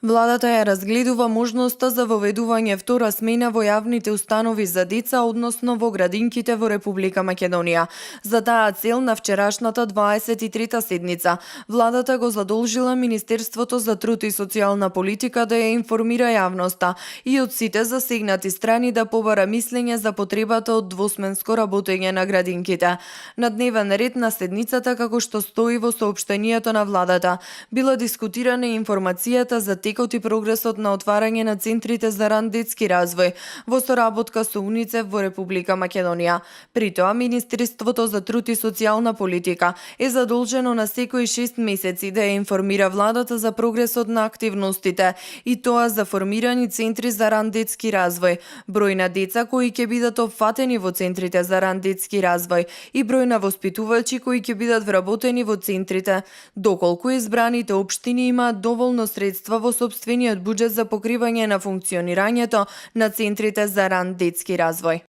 Владата ја разгледува можноста за воведување втора смена во јавните установи за деца, односно во градинките во Република Македонија. За таа цел на вчерашната 23-та седница, владата го задолжила Министерството за труд и социјална политика да ја информира јавноста и од сите засегнати страни да побара мислење за потребата од двосменско работење на градинките. На дневен ред на седницата, како што стои во соопштенијето на владата, била дискутирана информацијата за текот и прогресот на отварање на центрите за ран детски развој во соработка со УНИЦЕФ во Република Македонија. При тоа, Министерството за труд и социјална политика е задолжено на секои 6 месеци да ја информира владата за прогресот на активностите, и тоа за формирани центри за ран детски развој, број на деца кои ќе бидат опфатени во центрите за ран детски развој и број на воспитувачи кои ќе бидат вработени во центрите, доколку избраните општини имаат доволно средства во сопствениот буџет за покривање на функционирањето на центрите за ран детски развој.